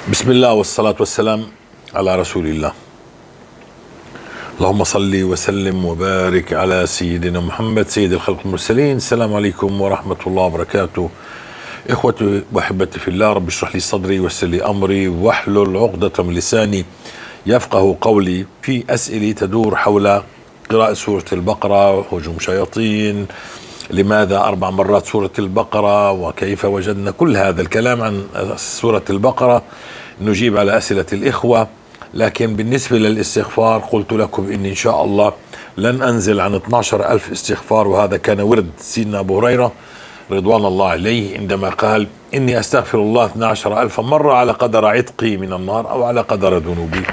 بسم الله والصلاة والسلام على رسول الله. اللهم صل وسلم وبارك على سيدنا محمد سيد الخلق المرسلين. السلام عليكم ورحمة الله وبركاته. إخوتي وأحبتي في الله، رب اشرح لي صدري ويسر لي أمري واحلل عقدة من لساني يفقه قولي. في أسئلة تدور حول قراءة سورة البقرة، هجوم شياطين، لماذا 4 مرات سورة البقرة، وكيف وجدنا كل هذا الكلام عن سورة البقرة. نجيب على أسئلة الإخوة. لكن بالنسبة للاستغفار قلت لكم إني إن شاء الله لن أنزل عن 12,000 استغفار، وهذا كان ورد سيدنا أبو هريرة رضوان الله عليه عندما قال إني أستغفر الله 12,000 مرة على قدر عتقي من النار أو على قدر ذنوبي.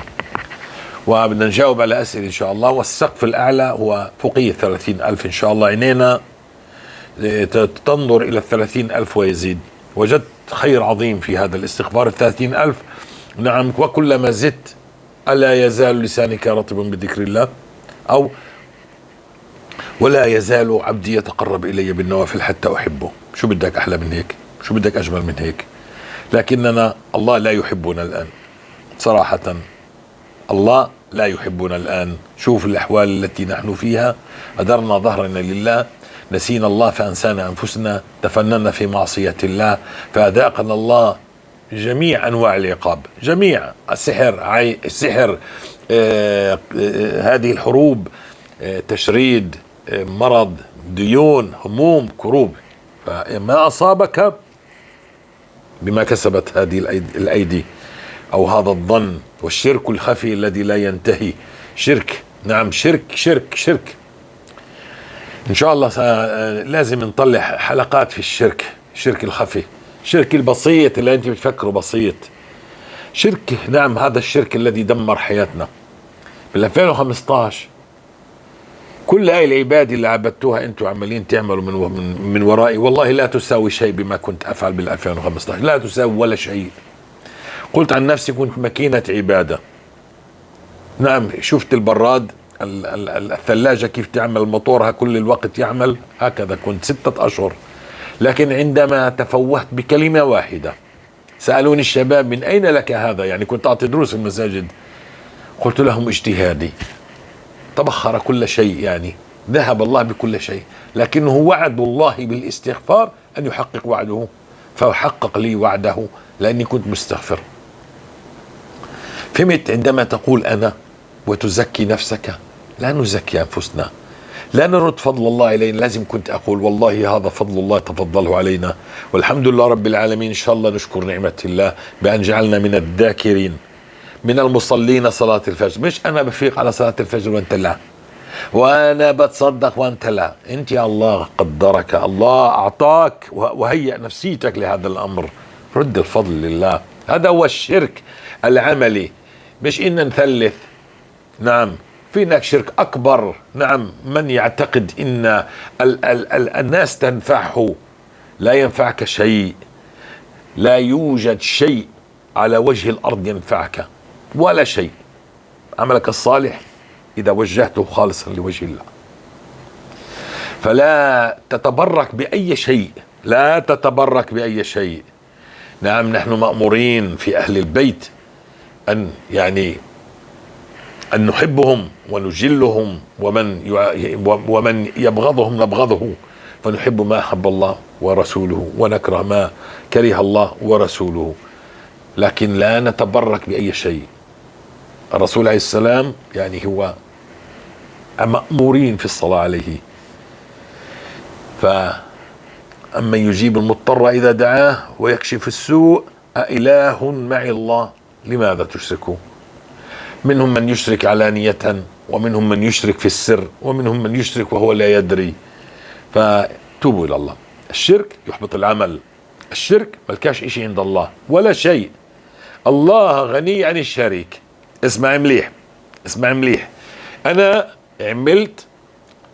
وبدنا نجاوب على أسئلة إن شاء الله. والسقف الأعلى هو فوقية 30,000 إن شاء الله. عينينا تنظر إلى 30,000 ويزيد. وجدت خير عظيم في هذا الاستغفار 30,000. نعم، وكلما زدت ألا يزال لسانك رطبا بذكر الله، أو ولا يزال عبدي يتقرب إلي بالنوافل حتى أحبه. شو بدك أحلى من هيك؟ شو بدك أجمل من هيك؟ لكننا الله لا يحبنا الآن صراحة، الله لا يحبنا الآن. شوف الأحوال التي نحن فيها، أدرنا ظهرنا لله، نسينا الله فأنسانا أنفسنا، تفننا في معصية الله فأذاقنا الله جميع أنواع العقاب، جميع السحر، السحر، هذه الحروب، تشريد، مرض، ديون، هموم، كروب. فما أصابك بما كسبت هذه الأيدي أو هذا الظن والشرك الخفي الذي لا ينتهي. شرك، نعم، شرك شرك شرك. إن شاء الله لازم نطلع حلقات في الشرك، الشرك الخفي، الشرك البسيط اللي أنت بتفكره بسيط. شرك، نعم، هذا الشرك الذي دمر حياتنا بال 2015. كل هاي العبادة اللي عبدتوها انتم عمالين تعملوا من ورائي، والله لا تساوي شيء بما كنت افعل بال 2015، لا تساوي ولا شيء. قلت عن نفسي كنت ماكينة عبادة. نعم، شفت البراد، الثلاجة كيف تعمل، موتورها كل الوقت يعمل، هكذا كنت 6 أشهر. لكن عندما تفوهت بكلمة واحدة، سألوني الشباب من أين لك هذا؟ يعني كنت أعطي دروس في المساجد، قلت لهم اجتهادي. تبخر كل شيء، يعني ذهب الله بكل شيء، لكنه وعد الله بالاستغفار أن يحقق وعده، فحقق لي وعده لأني كنت مستغفر. فهمت؟ عندما تقول أنا وتزكي نفسك، لا نزكي أنفسنا، لا نرد فضل الله إلينا. لازم كنت أقول والله هذا فضل الله تفضله علينا، والحمد لله رب العالمين. إن شاء الله نشكر نعمة الله بأن جعلنا من الذاكرين، من المصلين صلاة الفجر. مش أنا بفيق على صلاة الفجر وأنت لا، وأنا بتصدق وأنت لا. أنت يا الله قدرك، الله أعطاك وهيأ نفسيتك لهذا الأمر. رد الفضل لله. هذا هو الشرك العملي، مش إن نثلث. نعم، في هناك شرك أكبر. نعم، من يعتقد إن الناس تنفعه، لا ينفعك شيء. لا يوجد شيء على وجه الأرض ينفعك ولا شيء. عملك الصالح إذا وجهته خالصا لوجه الله. فلا تتبرك بأي شيء، لا تتبرك بأي شيء. نعم، نحن مأمورين في أهل البيت أن أن نحبهم ونجلهم، ومن يبغضهم نبغضه. فنحب ما أحب الله ورسوله ونكره ما كره الله ورسوله، لكن لا نتبرك بأي شيء. الرسول عليه السلام هو مأمورين في الصلاة عليه. فأما يجيب المضطر إذا دعاه ويكشف السوء أإله معي الله لماذا تشركوا؟ منهم من يشرك علانية، ومنهم من يشرك في السر، ومنهم من يشرك وهو لا يدري. فتوبوا إلى الله. الشرك يحبط العمل. الشرك ملكاش إشي عند الله ولا شيء. الله غني عن الشريك. اسمع مليح، اسمع مليح. أنا عملت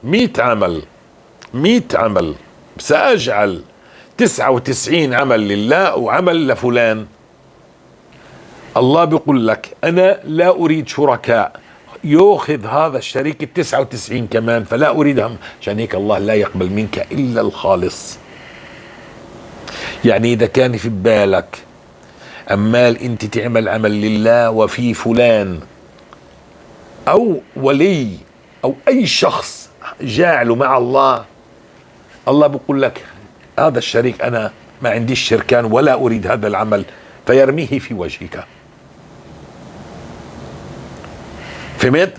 100 عمل، 100 عمل، سأجعل 99 عمل لله وعمل لفلان. الله بيقول لك أنا لا أريد شركاء، يأخذ هذا الشريك 99 كمان، فلا أريدهم. عشان هيك الله لا يقبل منك إلا الخالص. يعني إذا كان في بالك عمال انت تعمل عمل لله وفي فلان او ولي او اي شخص جاعله مع الله، الله بيقول لك هذا الشريك انا ما عنديش شركان ولا اريد هذا العمل، فيرميه في وجهك. فهمت؟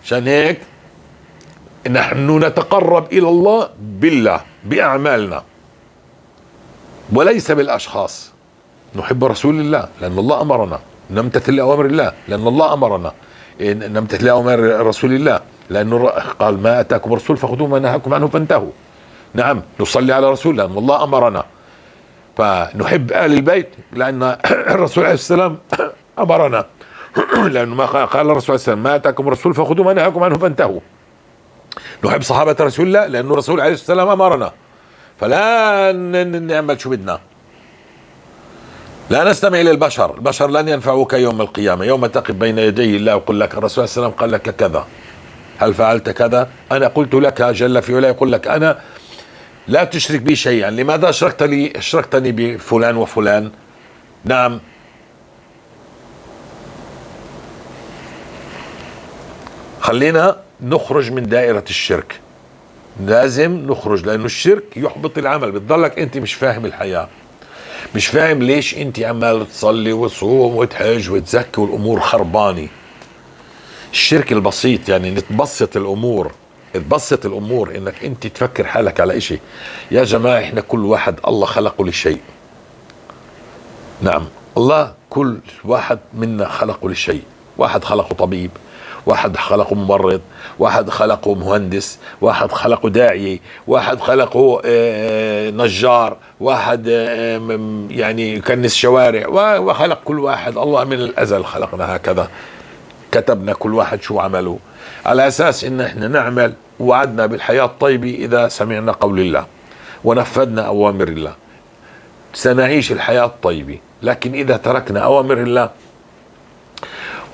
عشان هيك نحن نتقرب الى الله بالله باعمالنا وليس بالاشخاص. نحب رسول الله لان الله امرنا، نمتثل لاوامر الله لان الله امرنا، نمتثل لاوامر رسول الله لانه قال ما اتاكم الرسول فخذوه ما نهاكم عنه فانتهوا. نعم، نصلي على رسول الله لان الله امرنا. فنحب آل البيت لأن الرسول عليه السلام أمرنا، لأنه ما قال الرسول عليه السلام ما أتاكم الرسول فخذوه ما نهاكم عنه فانتهوا. نحب صحابة رسول الله لأنه الرسول عليه السلام أمرنا، فلا نعمل شو بدنا. لا نستمع إلى البشر، البشر لن ينفعوك يوم القيامة، يوم تقف بين يدي الله ويقول لك الرسول عليه السلام قال لك كذا، هل فعلت كذا؟ أنا قلت لك جل في علاه يقول لك أنا لا تشرك بي شيئا، لماذا أشركتني بفلان وفلان؟ نعم، خلينا نخرج من دائرة الشرك، لازم نخرج لأنه الشرك يحبط العمل. بتضلك أنت مش فاهم الحياة، مش فاهم ليش أنت عمال تصلي وتصوم وتحج وتزكي والأمور خربانة. الشرك البسيط يعني نتبسط الأمور، تبسط الامور انك انت تفكر حالك على اشي. يا جماعة احنا كل واحد الله خلقه لشيء. نعم، الله كل واحد منا خلقه لشيء. واحد خلقه طبيب، واحد خلقه ممرض، واحد خلقه مهندس، واحد خلقه داعية، واحد خلقه نجار، واحد يعني يكنس شوارع، وخلق كل واحد. الله من الازل خلقنا هكذا، كتبنا كل واحد شو عمله على اساس ان احنا نعمل. وعدنا بالحياة الطيبة اذا سمعنا قول الله ونفذنا اوامر الله سنعيش الحياة الطيبة. لكن اذا تركنا اوامر الله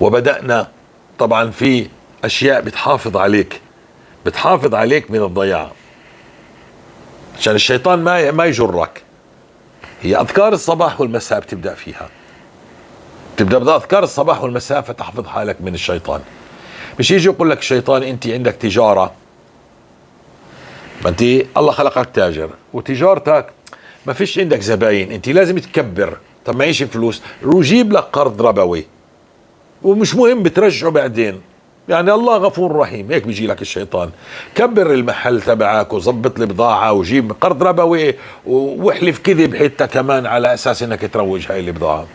وبدأنا، طبعا في اشياء بتحافظ عليك، بتحافظ عليك من الضياع عشان الشيطان ما يجرك. هي اذكار الصباح والمساء بتبدأ فيها، تبدأ بأذكار الصباح والمساء فتحفظ حالك من الشيطان. مش يجي يقول لك الشيطان انت عندك تجارة، ما انت الله خلقك تاجر وتجارتك ما فيش عندك زباين، انت لازم تكبر. طب معيش فلوس، روح جيب لك قرض ربوي ومش مهم بترجعه بعدين، يعني الله غفور رحيم. هيك بيجي لك الشيطان، كبر المحل تبعك وظبط البضاعة وجيب قرض ربوي واحلف كذب حتى كمان على اساس انك تروج هاي البضاعة.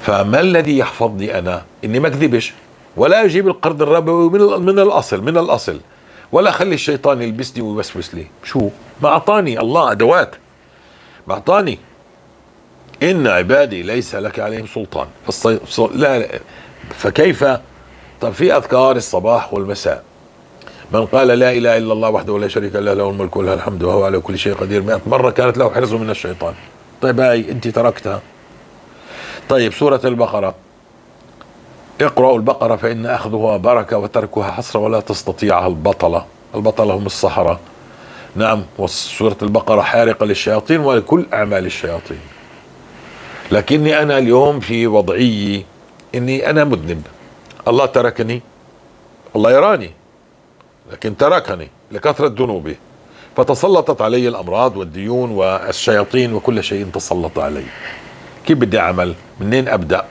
فما الذي يحفظني انا؟ اني ما اكذبش ولا اجيب القرض الربوي من الاصل، من الاصل، ولا اخلي الشيطان يلبسني ويوسوس لي. شو ما اعطاني الله ادوات، ما اعطاني. ان عبادي ليس لك عليهم سلطان. لا، فكيف؟ طب في اذكار الصباح والمساء، من قال لا اله الا الله وحده لا شريك له، له الملك وله الحمد وهو على كل شيء قدير 100 مرة كانت له حرز من الشيطان. طيب هاي انت تركتها. طيب سورة البقرة، اقرأوا البقرة فإن أخذها بركة وتركها حسرة ولا تستطيعها البطلة. البطلة هم السحرة. نعم، وسورة البقرة حارقة للشياطين ولكل أعمال الشياطين. لكني أنا اليوم في وضعية إني أنا مذنب، الله تركني، الله يراني لكن تركني لكثرة ذنوبي، فتسلطت علي الأمراض والديون والشياطين وكل شيء تسلط علي. كيف بدي أعمل؟ منين أبدأ؟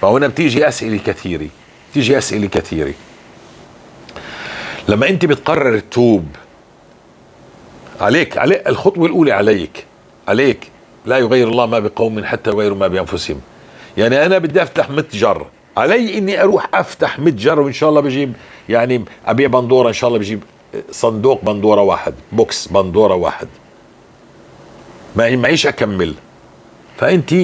فهنا بتيجي أسئلة كثيرة، بتيجي أسئلة كثيرة. لما أنت بتقرر تتوب، عليك الخطوة الأولى عليك. لا يغير الله ما بقوم حتى يغيروا ما بأنفسهم. يعني أنا بدي أفتح متجر، علي إني أروح أفتح متجر وإن شاء الله بجيب، يعني أبيع بندورة، إن شاء الله بجيب صندوق بندورة واحد، box بندورة واحد، ما معيش أكمل. فأنت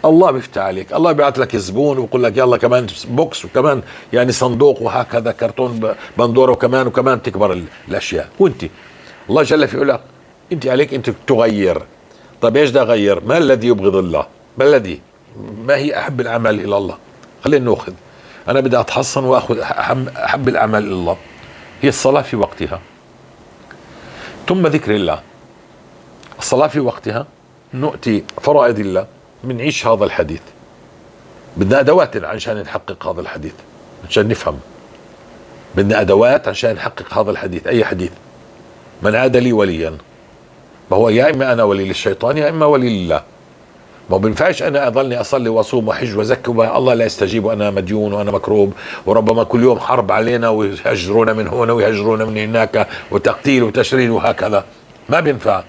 الله بيفتح عليك، الله بيبعث لك زبون ويقول لك يلا كمان box وكمان يعني صندوق وهكذا كرتون بندورة وكمان وكمان، تكبر الاشياء. وانت الله جل في علاه انت عليك انت تغير. طيب ايش ده غير؟ ما الذي يبغض الله؟ ما الذي؟ ما هي احب الاعمال الى الله؟ خلينا ناخذ، انا بدي اتحصن واخذ احب الاعمال الى الله، هي الصلاة في وقتها، ثم ذكر الله. الصلاة في وقتها، نؤتي فرائض الله، بنعيش هذا الحديث؟ بدنا أدوات عشان نحقق هذا الحديث، عشان نفهم. بدنا أدوات عشان نحقق هذا الحديث. أي حديث؟ من عاد لي وليا، ما هو يا إما أنا ولي للشيطان يا إما ولي لله. ما بينفعش أنا أظلني أصلي وأصوم وأحج وأزكي والله لا يستجيب وأنا مديون وأنا مكروب، وربما كل يوم حرب علينا ويهجرونا من هنا ويهجرونا من هناك وتقتيل وتشريد وهكذا. ما بينفع.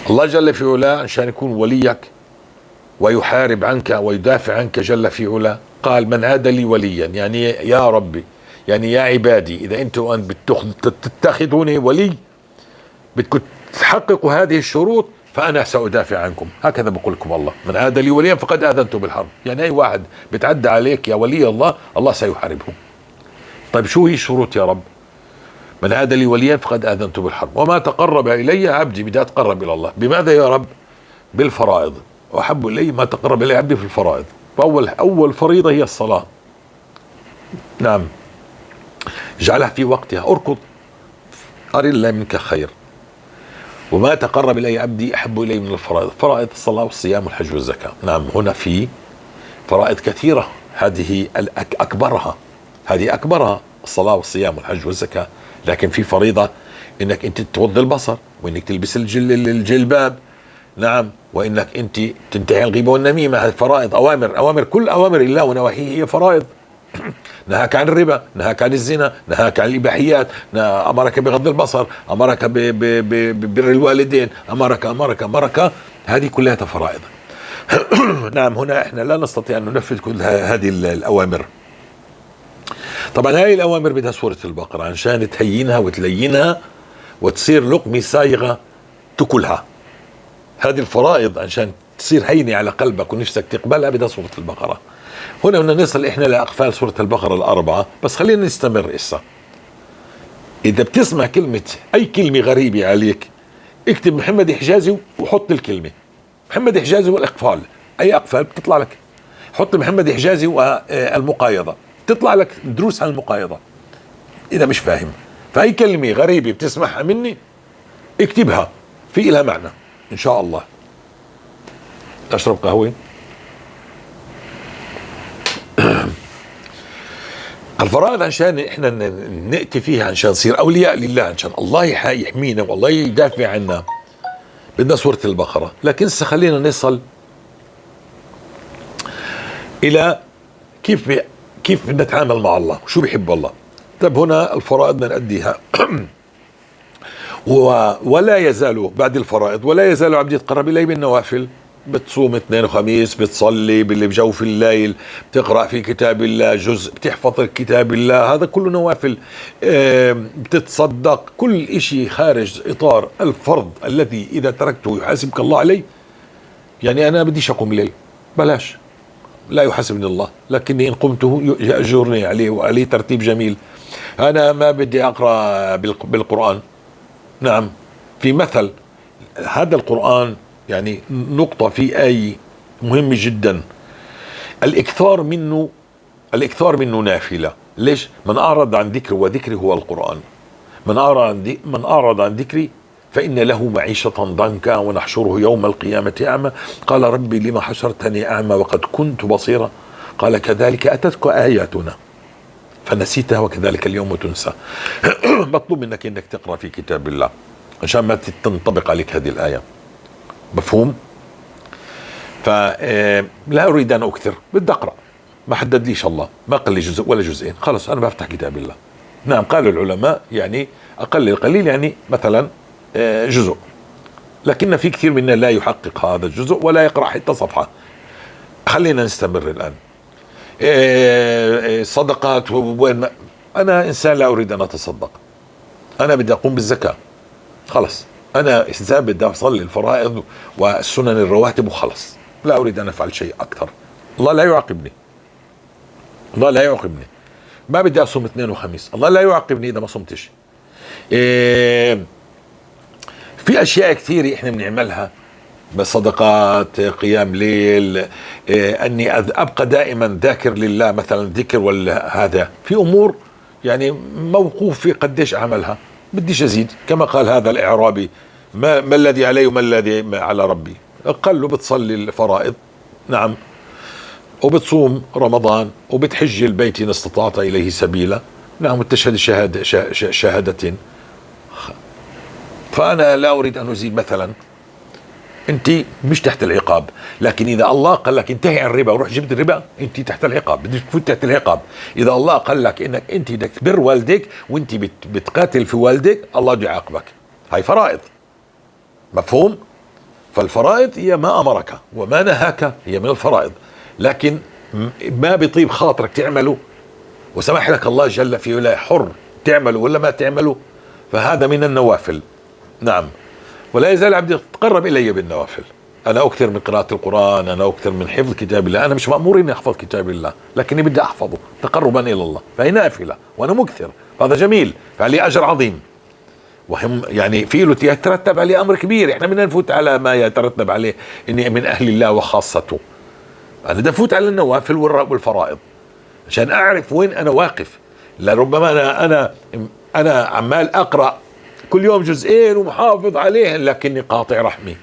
الله جل في علاه عشان يكون وليك ويحارب عنك ويدافع عنك جل في علاه قال من عاد لي وليا، يعني يا ربي، يعني يا عبادي، إذا أنتم تتخذوني ولي بدكم تحققوا هذه الشروط فأنا سأدافع عنكم. هكذا بقول لكم الله، من عاد لي وليا فقد آذنته بالحرب. يعني أي واحد بتعدى عليك يا ولي الله، الله سيحاربه. طيب شو هي الشروط يا رب؟ من عاد لي وليا فقد آذنته بالحرب وما تقرب إلي عبدي. بدي أتقرب إلى الله بماذا يا رب؟ بالفرائض. وأحب إلي ما تقرب إلي عبدي في الفرائض. فأول أول فريضة هي الصلاة. نعم، اجعلها في وقتها، اركض، أري الله منك خير. وما تقرب إلي عبدي أحب إلي من الفرائض، فرائض الصلاة والصيام والحج والزكاة. نعم، هنا في فرائض كثيرة، هذه أكبرها، هذه أكبرها الصلاة والصيام والحج والزكاة. لكن في فريضة إنك أنت تغض البصر، وإنك تلبس الجلباب، نعم، وإنك أنت تنتهي الغيبة والنميمة. هذه فرائض، أوامر، أوامر، كل أوامر الله ونواهيه هي فرائض. نهاك عن الربا، نهاك عن الزنا، نهاك عن الإباحيات، أمرك بغض البصر، أمرك ببر الوالدين، أمرك أمرك أمرك، هذه كلها فرائض. نعم، هنا احنا لا نستطيع أن ننفذ كل هذه الأوامر. طبعا هذه الأوامر بدها سورة البقرة عشان تهينها وتلينها وتصير لقمة سايغة تاكلها. هذه الفرائض عشان تصير هينة على قلبك ونفسك تقبلها بدها سورة البقرة. هنا بدنا نصل احنا لأقفال سورة البقرة الأربعة، بس خلينا نستمر إسا. إذا بتسمع كلمة، أي كلمة غريبة عليك، اكتب محمد حجازي وحط الكلمة محمد حجازي والإقفال، أي أقفال بتطلع لك. حط محمد حجازي والمقايضة، تطلع لك دروس عن المقايضة إذا مش فاهم. فأي كلمة غريبة بتسمعها مني اكتبها، في إلها معنى إن شاء الله. أشرب قهوة. الفرائض عشان احنا نأتي فيها، عشان نصير أولياء لله، عشان الله يحمينا والله يدافع عنا، بدنا سورة البقرة. لكن هسه خلينا نصل إلى كيف بدنا نتعامل مع الله، شو بيحب الله. طيب هنا الفرائض بدنا نأديها. ولا يزال بعد الفرائض، ولا يزال عبدي يتقرب إلي بالنوافل. بتصوم اثنين وخميس، بتصلي باللي بجو في الليل، بتقرأ في كتاب الله جزء، بتحفظ كتاب الله، هذا كله نوافل. بتتصدق، كل إشي خارج إطار الفرض الذي إذا تركته يحاسبك الله عليه. يعني أنا بديش أقوم الليل، بلاش، لا يحاسبني الله، لكني إن قمته يأجرني عليه وعليه ترتيب جميل. أنا ما بدي أقرأ بالقرآن. نعم، في مثل هذا القرآن، يعني نقطة في آية مهمة جدا، الإكثار منه، الإكثار منه نافلة. ليش؟ من أعرض عن ذكري، وذكري هو القرآن، من أعرض عن ذكري فإن له معيشة ضنكا ونحشره يوم القيامة أعمى. قال ربي لما حشرتني أعمى وقد كنت بصيرا. قال كذلك أتتك آياتنا فنسيتها وكذلك اليوم تنسى. مطلوب منك أنك تقرأ في كتاب الله عشان ما تنطبق عليك هذه الآية. مفهوم؟ فلا أريد أن أكثر، بدي أقرأ، ما حدد ليش الله، ما قال لي جزء ولا جزئين، خلص أنا بفتح كتاب الله. نعم، قالوا العلماء يعني أقل القليل، يعني مثلا جزء، لكن في كثير منا لا يحقق هذا الجزء ولا يقرأ حتى صفحة. خلينا نستمر الآن. صدقات، وين أنا إنسان لا أريد أن أتصدق، أنا بدي أقوم بالزكاة، خلص أنا إنسان بدي أصلي الفرائض والسنن الرواتب وخلص، لا أريد أن أفعل شيء أكثر. الله لا يعاقبني، الله لا يعاقبني. ما بدي أصوم اثنين وخميس، الله لا يعاقبني إذا ما صمتش. في أشياء كثيرة إحنا بنعملها، بصدقات، قيام ليل، أني أبقى دائما ذاكر لله مثلا، ذكر ولا هذا، في أمور يعني موقوف في قديش أعملها، بديش أزيد. كما قال هذا الإعرابي ما الذي علي وما الذي على ربي؟ قال له بتصلي الفرائض، نعم، وبتصوم رمضان، وبتحج البيت إن استطعت إليه سبيلا، نعم، وتشهد شهادتين. فأنا لا أريد أن أزيد. مثلا أنت مش تحت العقاب، لكن إذا الله قال لك انتهي عن الربا وروح جبت الربا، أنت تحت العقاب، بدك تفوت تحت العقاب. إذا الله قال لك إنك أنت بدك تبر والدك وأنت بتقاتل في والدك، الله بده يعاقبك. هاي فرائض، مفهوم؟ فالفرائض هي ما أمرك وما نهاك، هي من الفرائض، لكن ما بيطيب خاطرك تعمله وسمح لك الله جل في علاه حر تعمله ولا ما تعمله، فهذا من النوافل. نعم، ولا يزال عبدي يتقرب إلي بالنوافل. أنا أكثر من قراءة القرآن، أنا أكثر من حفظ كتاب الله، أنا مش مأمور إني أحفظ كتاب الله، لكني بدي أحفظه تقربا إلى الله، فهي نافلة وأنا مكثر، هذا جميل، فعلي أجر عظيم. وهم يعني في له يترتب عليه أمر كبير، إحنا بدنا نفوت على ما يترتب عليه إني من أهل الله وخاصته. أنا بدي أفوت على النوافل والفرائض عشان أعرف وين أنا واقف. لربما أنا عمال أقرأ كل يوم جزئين ومحافظ عليهن، لكني قاطع رحمي.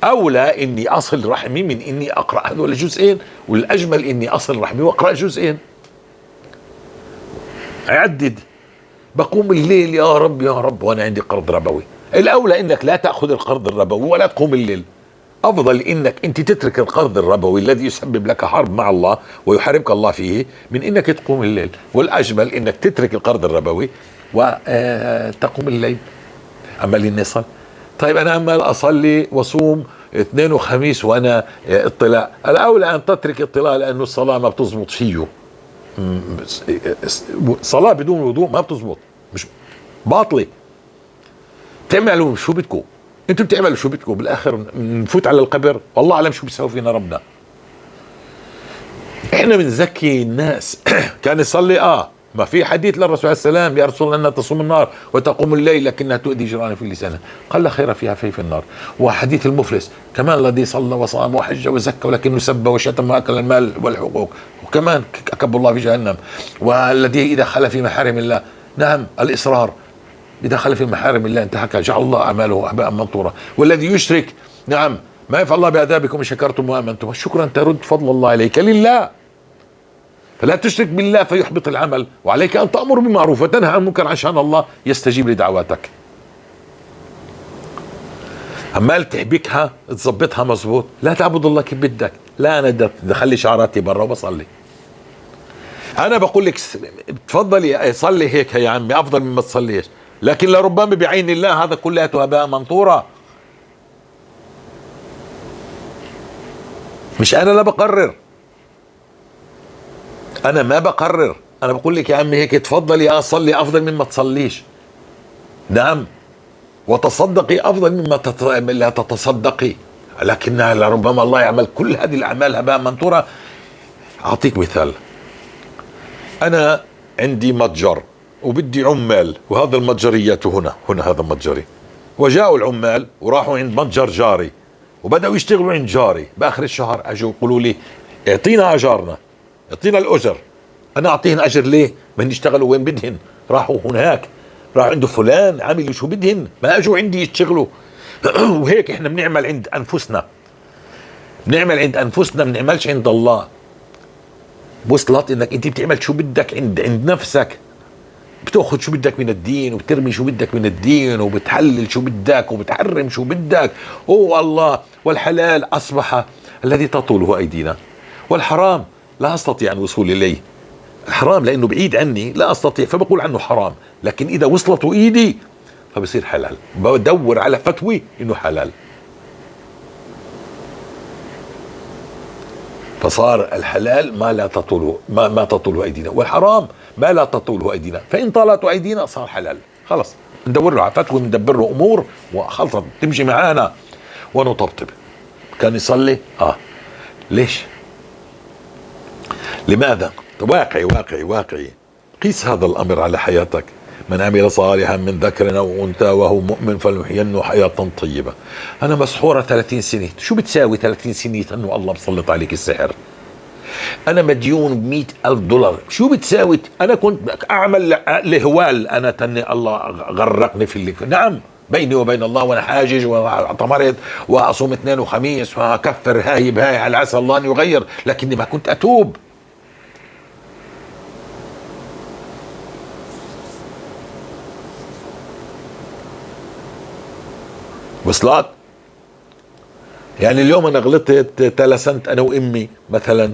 أولى إني أصل رحمي من إني أقرأ هذول الجزئين، والأجمل إني أصل رحمي وأقرأ جزئين. أعدد، بقوم الليل يا رب يا رب وأنا عندي قرض ربوي. الأولى إنك لا تأخذ القرض الربوي ولا تقوم الليل. أفضل إنك أنت تترك القرض الربوي الذي يسبب لك حرب مع الله ويحاربك الله فيه من إنك تقوم الليل. والأجمل إنك تترك القرض الربوي وتقوم الليل. أما للنصل، طيب أنا عمال أصلي وصوم اثنين وخميس وأنا اطلاع. الأولى أن تترك اطلاع، لأنه الصلاة ما بتزبط فيه. صلاة بدون وضوء ما بتزبط، مش باطلة. تعملوا شو بدكم، انتم بتعملوا شو بدكم، بالاخر نفوت على القبر والله اعلم شو بيسوي فينا ربنا. احنا بنزكي الناس. كان يصلي، ما في حديث للرسول عليه السلام يا رسول الله انها تصوم النار وتقوم الليل لكنها تؤذي جيرانها في لسانها، قال لا خير فيها في النار. وحديث المفلس كمان الذي صلى وصام وحج وزكى ولكنه سب وشتم واكل المال والحقوق، وكمان اكب الله في جهنم. والذي اذا خلى في محارم الله، نعم الاصرار، إذا خلى في محارم الله انتهك جعل الله أعماله هباء منثورا. والذي يشرك، نعم، ما يفعل الله بعذابكم إن شكرتم وآمنتم. الشكر ترد فضل الله عليك لله، فلا تشرك بالله فيحبط العمل. وعليك أن تأمر بالمعروف وتنهى عن المنكر عشان الله يستجيب لدعواتك. عمال تحبكها تظبطها مظبوط، لا تعبد الله كيف بدك. لا أنا بدي أخلي شعراتي برا وبصلي. أنا بقول لك تفضلي صلي هيك يا عمي أفضل مما تصليش، لكن لربما بعين الله هذا كلها هباء منثورة. مش أنا لا بقرر، أنا ما بقرر، أنا بقول لك يا عمي هيك تفضلي أصلي أفضل مما تصليش، نعم، وتصدقي أفضل مما لا تتصدقي، لكنها لربما الله يعمل كل هذه الأعمال هباء منثورة. أعطيك مثال، أنا عندي متجر وبدي عمال، وهذا المتجريات هنا هذا متجري، وجاءوا العمال وراحوا عند متجر جاري وبدأوا يشتغلوا عند جاري. بآخر الشهر أجوا يقولوا لي اعطينا أجارنا، اعطينا الأجر. أنا أعطيهن أجر ليه؟ من يشتغلوا وين بدهن؟ راحوا هناك، راحوا عند فلان عملوا شو بدهن، ما أجوا عندي يشتغلوا. وهيك إحنا بنعمل عند أنفسنا، بنعمل عند أنفسنا، بنعملش عند الله. وصلت إنك أنت بتعمل شو بدك عند نفسك، بتاخذ شو بدك من الدين وبترمي شو بدك من الدين وبتحلل شو بدك وبتحرم شو بدك. أوه الله، والحلال أصبح الذي تطوله أيدينا، والحرام لا أستطيع الوصول إليه. الحرام لأنه بعيد عني لا أستطيع، فبقول عنه حرام، لكن إذا وصلت إيدي فبصير حلال. بدور على فتوى إنه حلال، فصار الحلال ما لا تطوله ما تطوله أيدينا، والحرام ما لا تطوله أيدينا، فإن طالت أيدينا صار حلال. خلص ندور له على فتوى، ندبر له أمور وخلصت تمشي معانا ونطبطب. كان يصلي ليش؟ لماذا؟ واقعي واقعي واقعي. قيس هذا الأمر على حياتك. من عمل صالحا من ذكر أو أنثى وهو مؤمن فلنحيينه حياة طيبة. أنا مسحورة 30 سنة، شو بتساوي 30 سنة أنه الله مسلط عليك السحر؟ أنا مديون ب100,000 دولار، شو بتساوي؟ أنا كنت أعمل لهوال، أنا تني الله غرقني في اللي، نعم، بيني وبين الله، وانا حاجج واعتمرت واصوم اثنين وخميس واكفر هاي بهاي على عسى الله ان يغير، لكني ما كنت اتوب. وصلت؟ يعني اليوم انا غلطت، تلسنت انا وامي مثلا،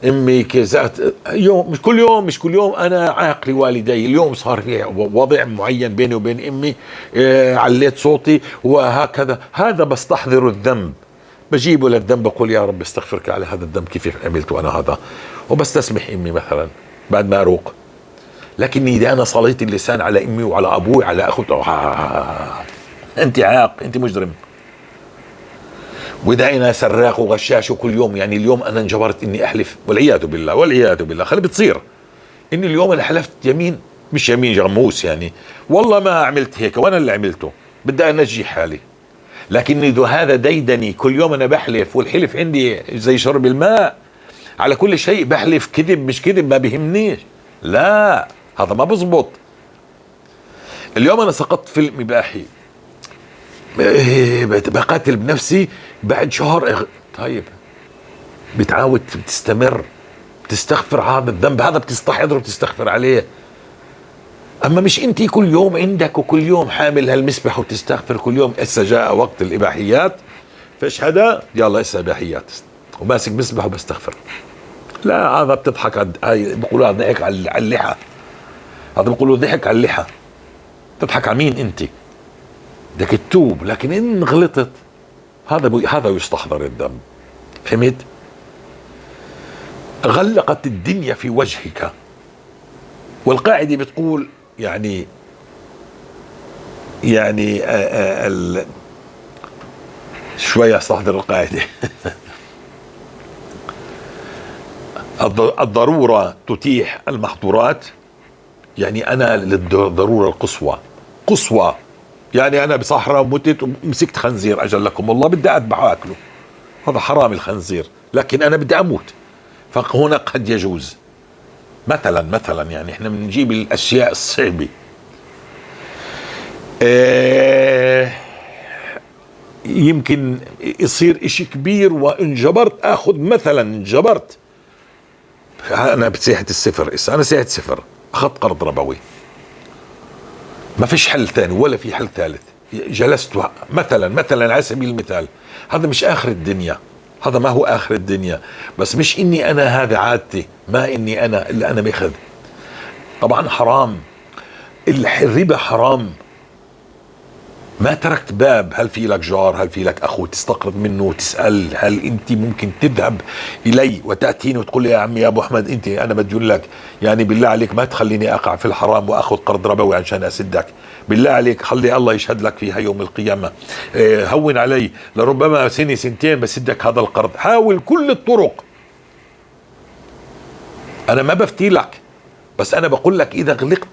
امي كذا، يوم مش كل يوم، مش كل يوم انا عاق لوالدي، اليوم صار في وضع معين بيني وبين امي، عليت صوتي وهكذا، هذا بستحضر الذنب، بجيبه للذنب، بقول يا رب استغفرك على هذا الذنب، كيف عملت انا هذا، وبستسمح امي مثلا بعد ما اروق. لكني اذا انا صليت اللسان على امي وعلى ابوي على اخوتي، انت عاق، انت مجرم. وإذا أنا سراق وغشاش وكل يوم، يعني اليوم أنا انجبرت إني أحلف والعياذ بالله، والعياذ بالله، خلي بتصير إني اليوم أنا حلفت يمين، مش يمين جرموس يعني، والله ما عملت هيك وأنا اللي عملته، بدي أنجي حالي. لكن إذا هذا ديدني كل يوم أنا بحلف، والحلف عندي زي شرب الماء، على كل شيء بحلف، كذب مش كذب ما بيهمنيش، لا هذا ما بزبط. اليوم أنا سقطت في الإباحي، بقاتل بنفسي بعد شهر، طيب بتعاود بتستمر، بتستغفر هذا الذنب، هذا بتستحضره وبتستغفر عليه. اما مش انت كل يوم عندك وكل يوم حامل هالمسبح وتستغفر كل يوم. هسه جاء وقت الاباحيات، فيش حدا، يلا هسه اباحيات وماسك مسبح وبستغفر. لا هذا بتضحك، هاي بيقولوا ضحك على اللحى، هذا بيقولوا ضحك على اللحى. تضحك على مين انت؟ بدك تتوب، لكن ان غلطت هذا يستحضر الذنب. فهمت؟ غلقت الدنيا في وجهك. والقاعدة بتقول يعني شوية استحضر القاعدة. الضرورة تتيح المحظورات، يعني أنا للضرورة القصوى، قصوى، يعني أنا بصحراء ومتت ومسكت خنزير، أجلكم الله، بدي أذبحه أكله، هذا حرام الخنزير، لكن أنا بدي أموت، فهنا قد يجوز. مثلا يعني احنا بنجيب الأشياء الصعبة. يمكن يصير إشي كبير وانجبرت أخذ، مثلا انجبرت أنا بسيحة السفر، أنا سيحة سفر، أخذت قرض ربوي، ما فيش حل ثاني ولا في حل ثالث، جلست مثلا على سبيل المثال، هذا مش آخر الدنيا، هذا ما هو آخر الدنيا، بس مش إني أنا هذا عادتي، ما إني أنا اللي أنا ماخذ. طبعا حرام، الربا حرام. ما تركت باب، هل في لك جار، هل في لك أخو تستقرض منه وتسأل، هل أنت ممكن تذهب إلي وتأتيني وتقول لي يا عمي يا أبو أحمد أنت أنا مديون لك، يعني بالله عليك ما تخليني أقع في الحرام وأخذ قرض ربوي عشان أسدك، بالله عليك خلي الله يشهد لك فيها يوم القيامة، هون علي، لربما سنة سنتين بسدك هذا القرض. حاول كل الطرق، أنا ما بفتي لك، بس أنا بقول لك إذا غلقت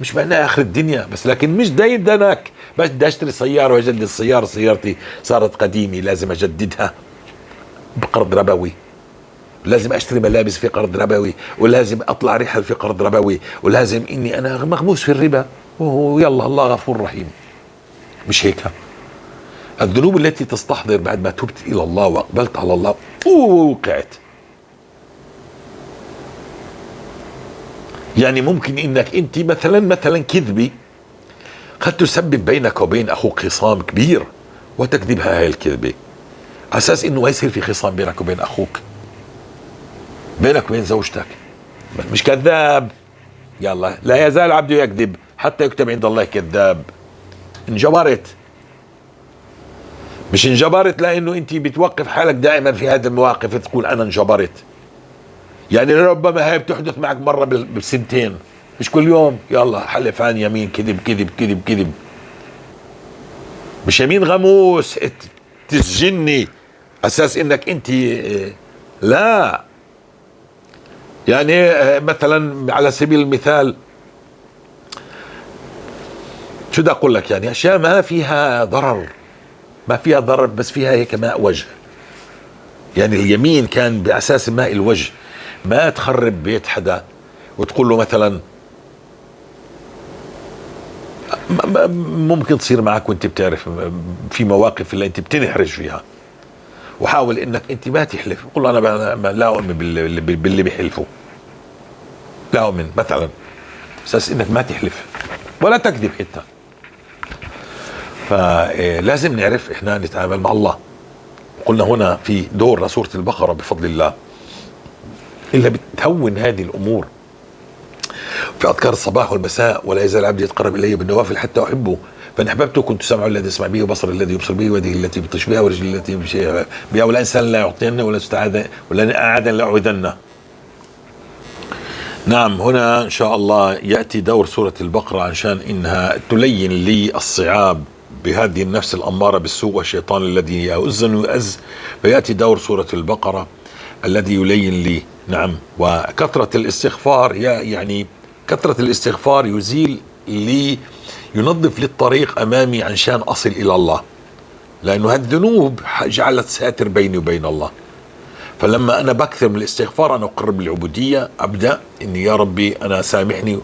مش معناها آخر الدنيا، بس لكن مش ديدنك، بس بدي اشتري سيارة واجدد السيارة، سيارتي صارت قديمة لازم اجددها بقرض ربوي، لازم اشتري ملابس في قرض ربوي، ولازم اطلع رحل في قرض ربوي، ولازم اني انا مغموس في الربا، ويلا الله غفور رحيم. مش هيك؟ الذنوب التي تستحضر بعد ما تبت الى الله واقبلت على الله ووقعت. يعني ممكن انك انت مثلا كذبي قد تسبب بينك وبين اخوك خصام كبير، وتكذبها هاي الكذبة اساس انه ما يصير في خصام بينك وبين اخوك، بينك وبين زوجتك. مش كذاب، يلا لا يزال عبده يكذب حتى يكتب عند الله كذاب. انجبرت، مش انجبرت لانه انت بتوقف حالك دائما في هذه المواقف تقول انا انجبرت. يعني ربما هاي بتحدث معك مرة بسنتين، مش كل يوم. يلا حلفان يمين، كذب كذب كذب كذب، مش يمين غموس تسجني اساس انك انت لا. يعني مثلا على سبيل المثال شو بدي اقول لك، يعني اشياء ما فيها ضرر، ما فيها ضرر بس فيها هيك ماء وجه. يعني اليمين كان باساس ماء الوجه، ما تخرب بيت حدا وتقول له مثلا ممكن تصير معك وانت بتعرف في مواقف اللي انت بتنحرج فيها، وحاول انك انت ما تحلف، قل انا لا اؤمن باللي بيحلفوا، لا اؤمن مثلا، اساس انك ما تحلف ولا تكذب حتى. فلازم نعرف احنا نتعامل مع الله. قلنا هنا في دور لسورة البقرة بفضل الله إلا بتهون هذه الأمور في أذكار الصباح والمساء. ولا يزال عبدي يتقرب إلي بالنوافل حتى أحبه، فإن أحببته كنت سمعه الذي يسمع به، وبصره الذي يبصر به، ويده التي يبطش بها، ورجله التي يمشي بها، ولا إنسان لا يعطينه ولا استعاذ ولا أعادا لا أعوذنه. نعم، هنا إن شاء الله يأتي دور سورة البقرة عشان إنها تلين لي الصعاب بهذه النفس الأمارة بالسوء والشيطان الذي يؤذن ويؤز، فيأتي دور سورة البقرة الذي يلين لي. نعم، وكثرة الاستغفار، يعني كثرة الاستغفار يزيل لي، ينظف لي الطريق أمامي عشان أصل إلى الله، لأنه هالذنوب جعلت ساتر بيني وبين الله. فلما أنا بكثر من الاستغفار أنا أقرب العبودية، أبدأ إني يا ربي أنا سامحني.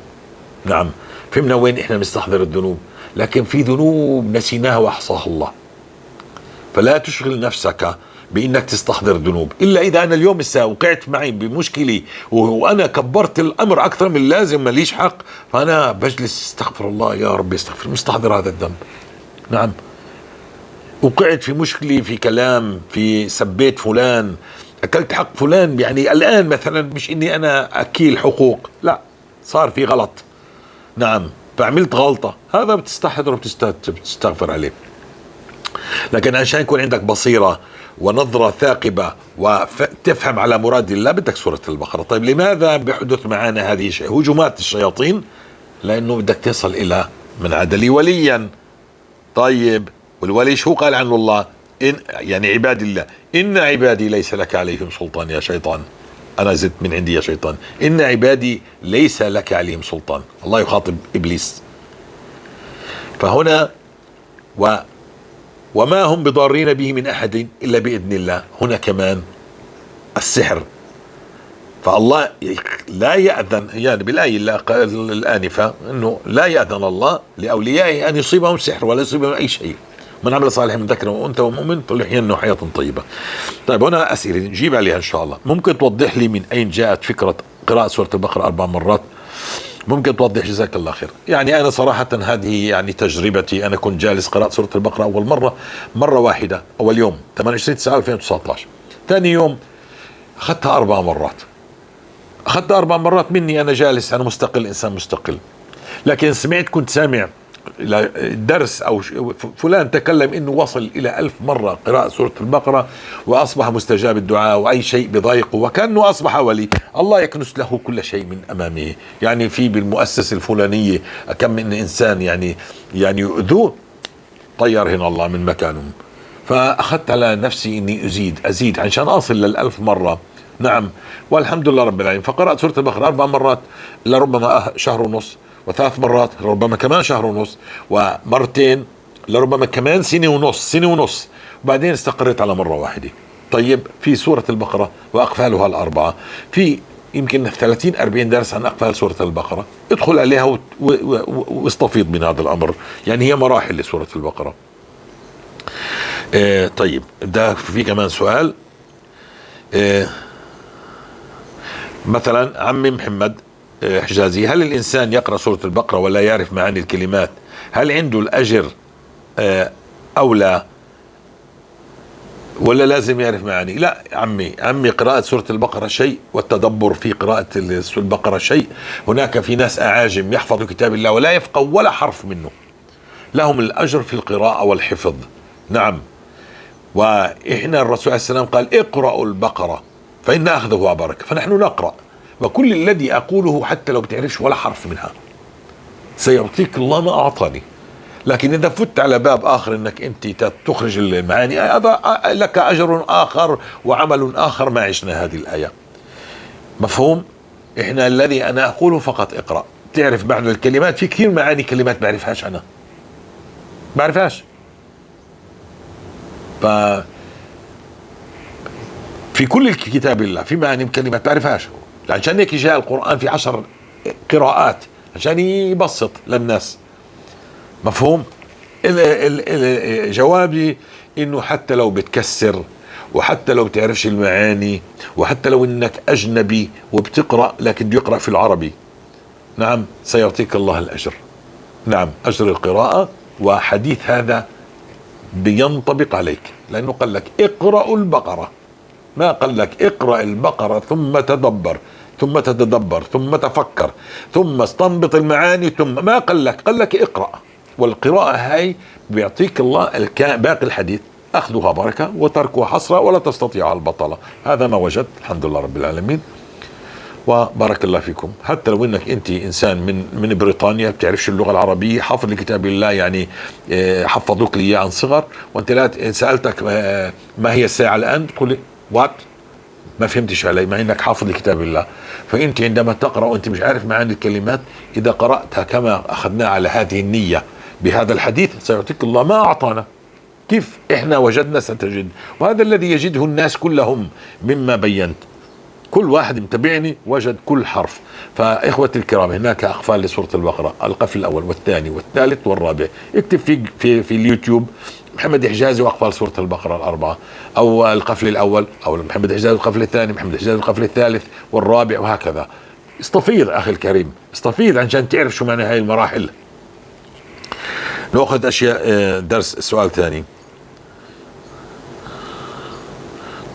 نعم، فهمنا وين إحنا نستحضر الذنوب، لكن في ذنوب نسيناها وأحصاها الله. فلا تشغل نفسك بإنك تستحضر ذنوب، إلا إذا أنا اليوم وقعت معي بمشكلة وأنا كبرت الأمر أكثر من اللازم، ماليش حق، فأنا بجلس استغفر الله يا ربي استغفر، مستحضر هذا الذنب. نعم، وقعت في مشكلة، في كلام، في سبيت فلان، أكلت حق فلان، يعني الآن مثلا مش إني أنا أكيل حقوق، لا، صار في غلط، نعم، فعملت غلطة، هذا بتستحضر وبتستغفر عليه. لكن عشان يكون عندك بصيرة ونظرة ثاقبة وتفهم على مراد الله بدك سورة البقرة. طيب لماذا بيحدث معنا هذه هجومات الشياطين؟ لأنه بدك تصل إلى من عاد لي وليا. طيب والولي شو قال عنه الله؟ إن يعني عباد الله، إن عبادي ليس لك عليهم سلطان يا شيطان. أنا زدت من عندي يا شيطان، إن عبادي ليس لك عليهم سلطان. الله يخاطب إبليس. فهنا وما هم بضارين به من أحد إلا بإذن الله. هنا كمان السحر، فالله لا يأذن، يعني بالآية الآنفة أنه لا يأذن الله لأوليائه أن يصيبهم سحر ولا يصيبهم أي شيء. من عمل صالح من ذكر وأنثى ومؤمن فليحيينه حياة طيبة. طيب هنا أسئلة نجيب عليها إن شاء الله. ممكن توضح لي من أين جاءت فكرة قراءة سورة البقرة 4 مرات؟ ممكن توضح؟ جزاك الله خير. يعني أنا صراحة هذه يعني تجربتي، أنا كنت جالس قرأت سورة البقرة أول مرة واحدة أول يوم 28/9/2019، ثاني يوم أخذتها 4 مرات، أخذتها 4 مرات مني أنا جالس، أنا مستقل، إنسان مستقل. لكن سمعت، كنت سامع درس أو فلان تكلم إنه وصل إلى 1000 مرة قراءة سورة البقرة وأصبح مستجاب الدعاء وأي شيء بضايقه وكأنه أصبح ولي. الله يكنس له كل شيء من أمامه. يعني في بالمؤسسة الفلانية كم من إنسان يعني يؤذوه، طير هنا الله من مكانه. فأخذت على نفسي إني أزيد عشان أصل لل1000 مرة. نعم، والحمد لله رب العالمين. فقرأت سورة البقرة 4 مرات لربما شهر ونص، و3 مرات لربما كمان شهر ونص، ومرتين لربما كمان سنة ونص، وبعدين استقريت على مرة واحدة. طيب في سورة البقرة وأقفالها 4، في يمكن 30-40 درس عن أقفال سورة البقرة، ادخل عليها واستفيض من هذا الأمر. يعني هي مراحل لسورة البقرة. طيب ده في كمان سؤال. مثلا عمي محمد حجازي، هل الإنسان يقرأ سورة البقرة ولا يعرف معاني الكلمات هل عنده الأجر أو لا، ولا لازم يعرف معاني؟ لا عمي قراءة سورة البقرة شيء، والتدبر في قراءة البقرة شيء. هناك في ناس أعاجم يحفظوا كتاب الله ولا يفقهوا ولا حرف منه، لهم الأجر في القراءة والحفظ. نعم، وإحنا الرسول عليه السلام قال اقرأوا البقرة فإن أخذه بركة، فنحن نقرأ، وكل الذي أقوله حتى لو بتعرفش ولا حرف منها سيعطيك الله ما أعطاني. لكن إذا فت على باب آخر إنك أنت تخرج المعاني، هذا لك أجر آخر وعمل آخر. ما عشنا هذه الآية، مفهوم؟ إحنا الذي أنا أقوله فقط اقرأ، تعرف معنى الكلمات. في كثير معاني كلمات بعرفهاش، أنا بعرفهاش. في كل الكتاب الله في معاني كلمات بعرفهاش، عشان هيك جاء القرآن في 10 قراءات عشان يبسط للناس. مفهوم؟ جوابي انه حتى لو بتكسر، وحتى لو بتعرفش المعاني، وحتى لو انك اجنبي وبتقرأ لكن بيقرأ في العربي، نعم سيعطيك الله الاجر، نعم اجر القراءة. وحديث هذا بينطبق عليك، لانه قال لك اقرأوا البقرة، ما قال لك اقرأ البقرة ثم تدبر ثم تتدبر ثم تفكر ثم استنبط المعاني ثم، ما قال لك، قال لك اقرأ. والقراءة هاي بيعطيك الله باقي الحديث، أخذها بركة وتركها حسرة ولا تستطيع البطلة. هذا ما وجدت، الحمد لله رب العالمين، وبارك الله فيكم. حتى لو انك انت انسان من بريطانيا بتعرفش اللغة العربية، حافظ لكتاب الله، يعني حفظوك اياه عن صغر، وانت لا سالتك ما هي الساعة الان تقول لي what، ما فهمتش علي، مع انك حافظ لكتاب الله. فانت عندما تقرا وانت مش عارف معاني الكلمات، اذا قراتها كما اخذناها على هذه النية بهذا الحديث سيعطيك الله ما اعطانا. كيف احنا وجدنا ستجد، وهذا الذي يجده الناس كلهم مما بينت، كل واحد متابعني وجد كل حرف. فإخوتي الكرام، هناك أقفال لسورة البقرة، القفل الأول والثاني والثالث والرابع. اكتب في اليوتيوب محمد حجازي وأقفال سورة البقرة الأربعة، أو القفل الأول، أو محمد حجازي القفل الثاني، محمد حجازي القفل الثالث والرابع، وهكذا. استفيض أخي الكريم، استفيض عشان تعرف شو معنى هاي المراحل. نأخذ أشياء درس. سؤال ثاني.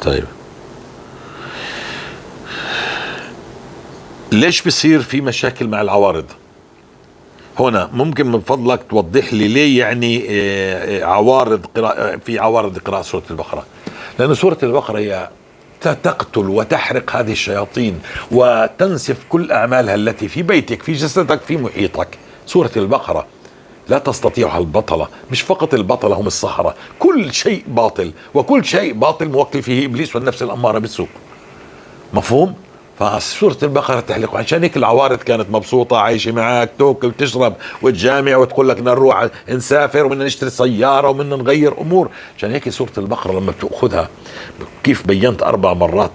طيب ليش بصير في مشاكل مع العوارض؟ هنا ممكن من فضلك توضح لي ليه يعني عوارض قراءة، في عوارض قراءة سورة البقرة؟ لأن سورة البقرة هي تقتل وتحرق هذه الشياطين وتنسف كل أعمالها التي في بيتك، في جسدك، في محيطك. سورة البقرة لا تستطيعها البطلة، مش فقط البطلة هم السحرة، كل شيء باطل، وكل شيء باطل موكل فيه إبليس والنفس الأمارة بالسوء. مفهوم؟ فسورة البقرة تحلق. عشان هيك العوارض كانت مبسوطة، عايشة معك، تاكل وتشرب وتجامع وتقول لك نروح نسافر وبدنا نشتري سيارة وبدنا نغير أمور. عشان هيك سورة البقرة لما بتأخذها كيف بينت 4 مرات،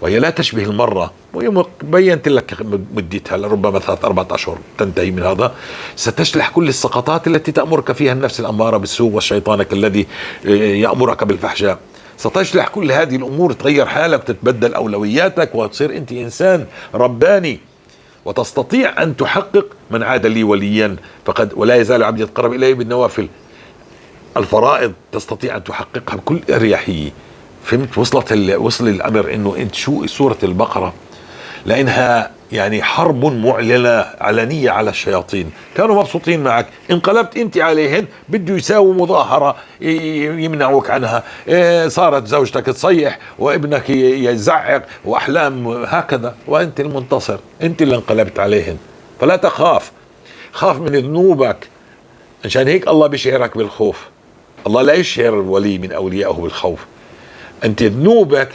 وهي لا تشبه المرة، ويوم بينت لك مدتها لربما 3-4 أشهر تنتهي من هذا، ستشلح كل السقطات التي تأمرك فيها النفس الأمارة بالسوء والشيطانك الذي يأمرك بالفحشاء. ستشلح كل هذه الأمور، تغير حالك، تتبدل أولوياتك، وتصير أنت إنسان رباني، وتستطيع أن تحقق من عاد لي وليا فقد، ولا يزال عبدي يتقرب إلي بالنوافل. الفرائض تستطيع أن تحققها بكل أريحية. فهمت؟ وصل الأمر إنه أنت شو سورة البقرة، لأنها يعني حرب معلنة علنية على الشياطين. كانوا مبسوطين معك، انقلبت انت عليهن، بده يساووا مظاهرة يمنعوك عنها، صارت زوجتك تصيح وابنك يزعق واحلام هكذا، وانت المنتصر، انت اللي انقلبت عليهن. فلا تخاف، خاف من ذنوبك. عشان هيك الله بيشعرك بالخوف. الله لا يشعر الولي من اوليائه بالخوف. انت ذنوبك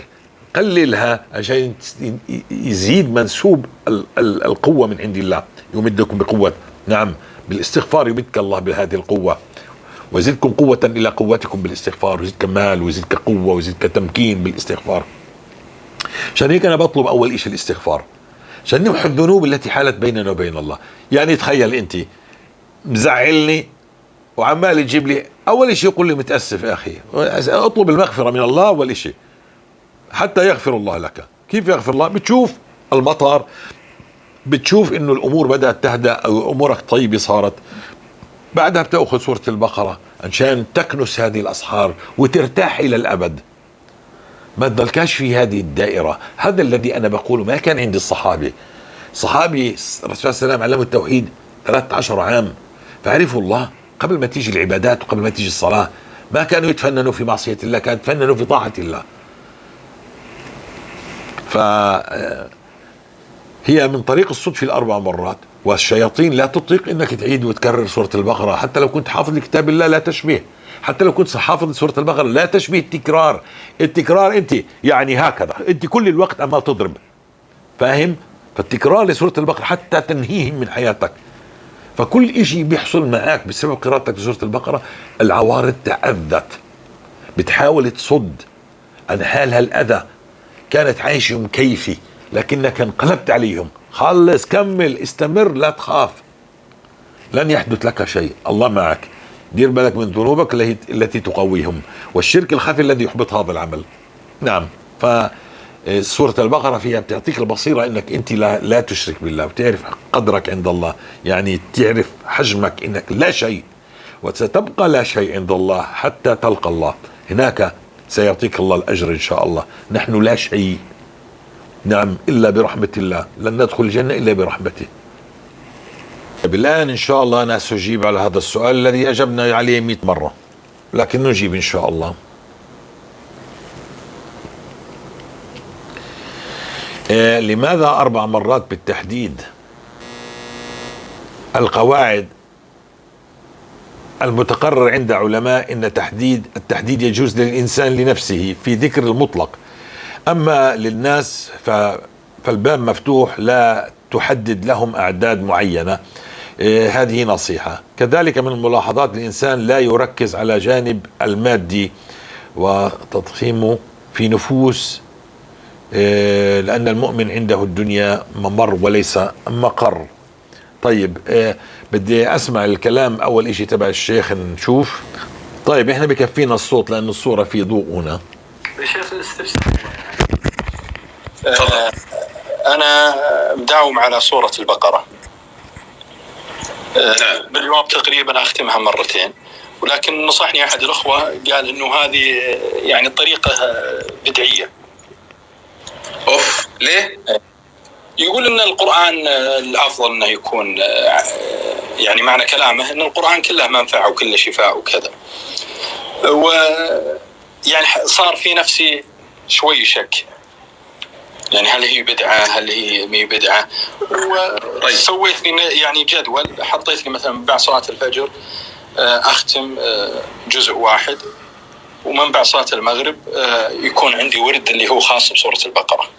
قللها عشان يزيد منسوب القوة من عند الله، يمدكم بقوة. نعم، بالاستغفار يمدك الله بهذه القوة، ويزيدكم قوة إلى قوتكم بالاستغفار، ويزيدك مال ويزيدك قوة ويزيدك تمكين بالاستغفار. عشان هيك أنا بطلب أول إشي الاستغفار، عشان نمحو الذنوب التي حالت بيننا وبين الله. يعني تخيل أنت مزعلني وعمال يجيب لي، أول إشي يقول لي متأسف يا أخي، أطلب المغفرة من الله أول إشي حتى يغفر الله لك. كيف يغفر الله؟ بتشوف المطر، بتشوف انه الامور بدأت تهدأ او امورك طيبة صارت، بعدها بتأخذ سورة البقرة عشان تكنس هذه الاسحار وترتاح الى الابد، ما تضلكاش في هذه الدائرة. هذا الذي انا بقوله ما كان عند الصحابة. صحابي الرسول صلى الله عليه وسلم علمه التوحيد 13 عام، فعرفوا الله قبل ما تيجي العبادات وقبل ما تيجي الصلاة. ما كانوا يتفننوا في معصية الله، كانوا يتفننوا في طاعة الله. فهي من طريق الصدفة 4 مرات. والشياطين لا تطيق انك تعيد وتكرر سورة البقرة، حتى لو كنت حافظ لكتاب الله لا تشبيه، حتى لو كنت حافظ سورة البقرة لا تشبيه التكرار. التكرار انت يعني هكذا، انت كل الوقت عمال تضرب، فاهم؟ فالتكرار لسورة البقرة حتى تنهيهم من حياتك. فكل اشي بيحصل معك بسبب قراءتك لسورة البقرة العوارض تأذت، بتحاول تصد عن حالها الأذى. كانت عايشة مكيفة لكنك انقلبت عليهم. خلص، كمل، استمر، لا تخاف. لن يحدث لك شيء، الله معك. دير بالك من ذنوبك التي تقويهم، والشرك الخفي الذي يحبط هذا العمل. نعم، ف سورة البقرة فيها بتعطيك البصيرة انك انت لا تشرك بالله، وتعرف قدرك عند الله، يعني تعرف حجمك انك لا شيء، وستبقى لا شيء عند الله حتى تلقى الله. هناك سيعطيك الله الأجر إن شاء الله. نحن لا شيء، نعم، إلا برحمة الله، لن ندخل الجنة إلا برحمته. الآن إن شاء الله أنا سأجيب على هذا السؤال الذي أجبنا عليه 100 مرة، لكن نجيب إن شاء الله. لماذا 4 مرات بالتحديد؟ القواعد المتقرر عند علماء إن التحديد يجوز للإنسان لنفسه في ذكر المطلق، أما للناس فالباب مفتوح، لا تحدد لهم أعداد معينة. هذه نصيحة. كذلك من الملاحظات الإنسان لا يركز على جانب المادي وتضخيمه في نفوس، لأن المؤمن عنده الدنيا ممر وليس مقر. طيب، بدي أسمع الكلام أول إشي تبع الشيخ نشوف. طيب، إحنا بكفينا الصوت لأن الصورة في ضوء هنا. شيخ الاستفسار، أنا مداوم على سورة البقرة. باليوم تقريبا أختمها مرتين، ولكن نصحني أحد الأخوة قال إنه هذه يعني طريقة بدعية. أوف، ليه؟ يقول إن القرآن الأفضل إنه يكون، يعني معنى كلامه إن القرآن كله منفعة وكله شفاء وكذا، و يعني صار في نفسي شوي شك، يعني هل هي بدعة هل هي مي بدعة. وسويت لي يعني جدول، حطيت لي مثلا بعد صلاة الفجر أختم جزء واحد، ومن بعد صلاة المغرب يكون عندي ورد اللي هو خاص بسورة البقرة.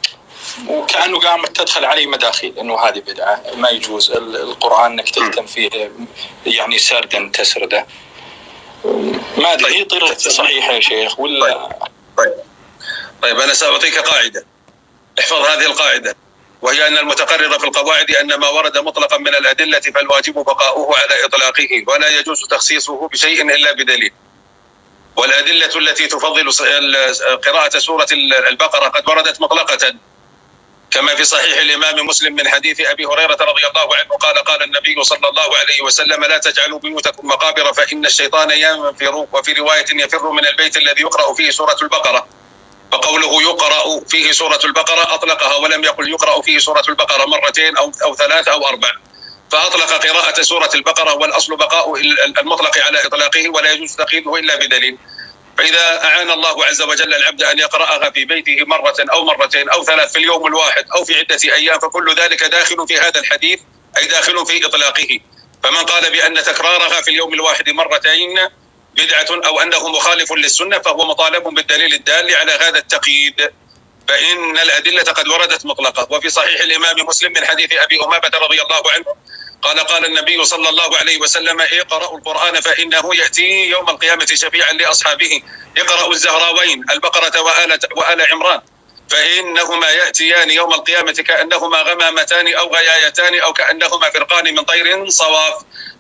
وكأنه قامت تدخل علي مداخيل إنه هذه بدعة، ما يجوز القرآن إنك تهتم فيه يعني سردا تسرده. ما أدري هي طريقة صحيحة يا شيخ ولا؟ طيب أنا سأعطيك قاعدة، احفظ هذه القاعدة، وهي أن المتقرر في القواعد أن ما ورد مطلقا من الأدلة فالواجب بقاؤه على إطلاقه، ولا يجوز تخصيصه بشيء إلا بدليل. والأدلة التي تفضل قراءة سورة البقرة قد وردت مطلقة، كما في صحيح الإمام مسلم من حديث أبي هريرة رضي الله عنه قال: قال النبي صلى الله عليه وسلم: لا تجعلوا بيوتكم مقابر فإن الشيطان ينفر، وفي رواية يفر من البيت الذي يقرأ فيه سورة البقرة. فقوله يقرأ فيه سورة البقرة أطلقها، ولم يقل يقرأ فيه سورة البقرة مرتين أو ثلاث أو أربع، فأطلق قراءة سورة البقرة، والأصل بقاء المطلق على إطلاقه ولا يجوز تقييده إلا بدليل. فإذا أعان الله عز وجل العبد أن يقرأها في بيته مرة أو مرتين أو ثلاث في اليوم الواحد أو في عدة أيام، فكل ذلك داخل في هذا الحديث، أي داخل في إطلاقه. فمن قال بأن تكرارها في اليوم الواحد مرتين بدعة أو أنه مخالف للسنة فهو مطالب بالدليل الدال على هذا التقييد، فإن الأدلة قد وردت مطلقة. وفي صحيح الإمام مسلم من حديث أبي أمامة رضي الله عنه قال: قال النبي صلى الله عليه وسلم: اقرأوا القرآن فإنه يأتي يوم القيامة شفيعا لأصحابه، اقرأوا الزهراوين البقرة وآل عمران فإنهما يأتيان يوم القيامة كأنهما غمامتان أو غيايتان أو كأنهما فرقان من طير صواف،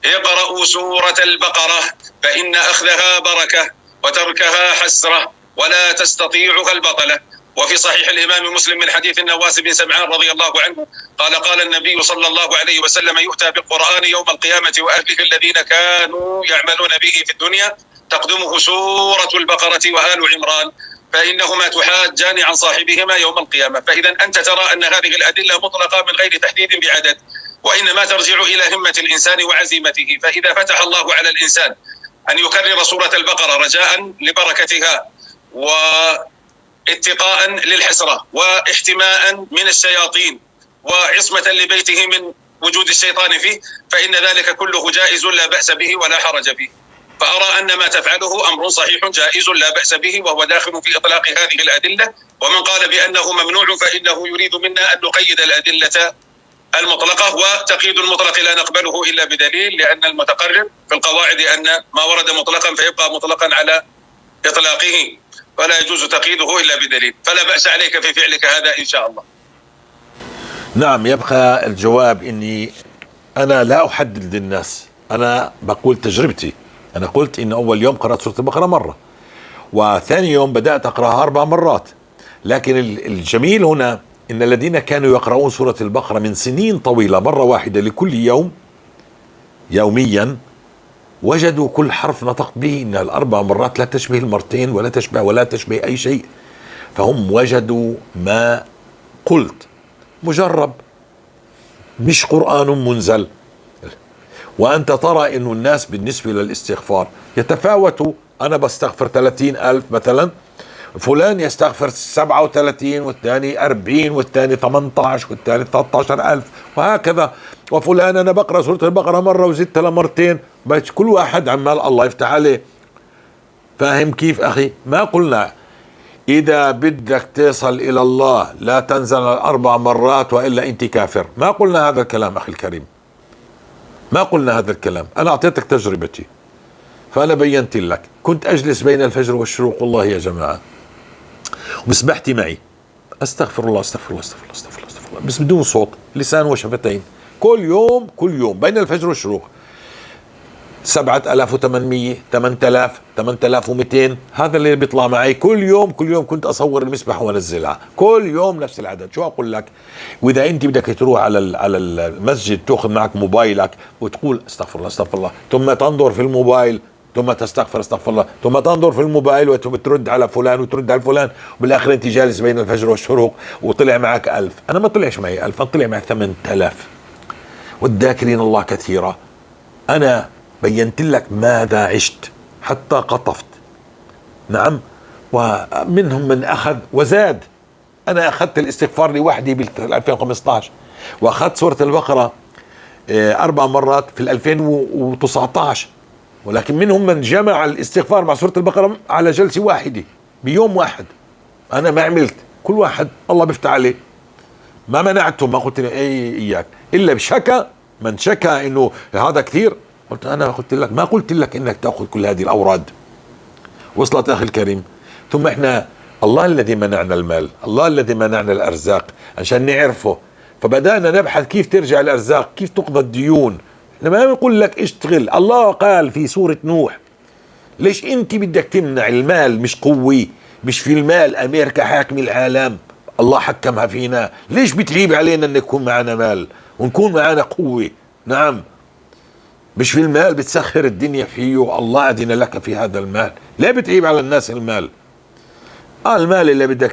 اقرأوا سورة البقرة فإن أخذها بركة وتركها حسرة ولا تستطيعها البطلة. وفي صحيح الإمام مسلم من حديث النواس بن سمعان رضي الله عنه قال: قال النبي صلى الله عليه وسلم: يؤتى بالقرآن يوم القيامة وأهله الذين كانوا يعملون به في الدنيا، تقدمه سورة البقرة وآل عمران، فإنهما تحاجان عن صاحبهما يوم القيامة. فإذا أنت ترى أن هذه الأدلة مطلقة من غير تحديد بعدد، وإنما ترجع إلى همة الإنسان وعزيمته. فإذا فتح الله على الإنسان أن يكرر سورة البقرة رجاء لبركتها واتقاء للحسرة واحتماء من الشياطين وعصمة لبيته من وجود الشيطان فيه، فإن ذلك كله جائز لا بأس به ولا حرج فيه. فأرى أن ما تفعله أمر صحيح جائز لا بأس به، وهو داخل في إطلاق هذه الأدلة. ومن قال بأنه ممنوع فإنه يريد منا أن نقيد الأدلة المطلقة، وتقييد المطلق لا نقبله إلا بدليل، لأن المتقرر في القواعد أن ما ورد مطلقا فيبقى مطلقا على إطلاقه، فلا يجوز تقييده إلا بدليل. فلا بأس عليك في فعلك هذا إن شاء الله. نعم، يبقى الجواب إني أنا لا أحدد للناس، أنا بقول تجربتي، أنا قلت إن أول يوم قرأت سورة البقرة مرة، وثاني يوم بدأت أقرأها 4 مرات. لكن الجميل هنا إن الذين كانوا يقرؤون سورة البقرة من سنين طويلة مرة واحدة لكل يوم يوميا، وجدوا كل حرف نطقت به إن ال4 مرات لا تشبه المرتين ولا تشبه ولا تشبه أي شيء. فهم وجدوا ما قلت، مجرب، مش قرآن منزل. وأنت ترى إنه الناس بالنسبة للاستغفار يتفاوتوا، أنا بستغفر 30,000 مثلا، فلان يستغفر 37، والثاني 40، والثاني 18، والثالث 13,000، وهكذا. وفلان أنا بقرأ سورة البقرة مرة وزدتها لمرتين، بس كل واحد عمال الله يفتح عليه. فاهم كيف أخي؟ ما قلنا إذا بدك تصل إلى الله لا تنزل 4 مرات وإلا أنت كافر، ما قلنا هذا الكلام أخي الكريم، ما قلنا هذا الكلام. أنا أعطيتك تجربتي، فأنا بينت لك. كنت أجلس بين الفجر والشروق والله يا جماعة، ومسبحتي معي، أستغفر الله أستغفر الله أستغفر الله أستغفر الله أستغفر الله، بس بدون صوت، لسان وشفتين، كل يوم كل يوم بين الفجر والشروق 7800، 8000، 8200، هذا اللي بيطلع معي كل يوم. كل يوم كنت أصور المسبح وأنزلها، كل يوم نفس العدد. شو أقول لك؟ وإذا أنت بدك تروح على المسجد تأخذ معك موبايلك وتقول استغفر الله استغفر الله، ثم تنظر في الموبايل، ثم تستغفر استغفر الله، ثم تنظر في الموبايل وترد على فلان وترد على فلان، وبالآخر أنت جالس بين الفجر والشروق وطلع معك 1000. أنا ما طلعش معي 1000، أنا طلع معي 8000. والذاكرين الله كثيرا. أنا بينت لك ماذا عشت حتى قطفت. نعم، ومنهم من أخذ وزاد. أنا أخذت الاستغفار لوحدي بال 2015، وأخذت سورة البقرة 4 مرات في 2019، ولكن منهم من جمع الاستغفار مع سورة البقرة على جلسة واحدة بيوم واحد. أنا ما عملت، كل واحد الله بيفتح عليه، ما منعتهم، ما قلت لي إياك إلا بشكى من شكى إنه هذا كثير. قلت أنا قلت لك، ما قلت لك إنك تأخذ كل هذه الأوراد. وصلت أخي الكريم؟ ثم إحنا الله الذي منعنا المال، الله الذي منعنا الأرزاق عشان نعرفه، فبدأنا نبحث كيف ترجع الأرزاق، كيف تقضى الديون. إحنا ما بنقول لك اشتغل، الله قال في سورة نوح ليش أنت بدك تمنع المال؟ مش قوي، مش في المال أمريكا حاكم العالم، الله حكمها فينا، ليش بتعيب علينا أن يكون معنا مال ونكون معنا قوة؟ نعم، مش في المال بتسخر الدنيا فيه، الله أذن لك في هذا المال، ليه بتعيب على الناس المال؟ المال اللي بدك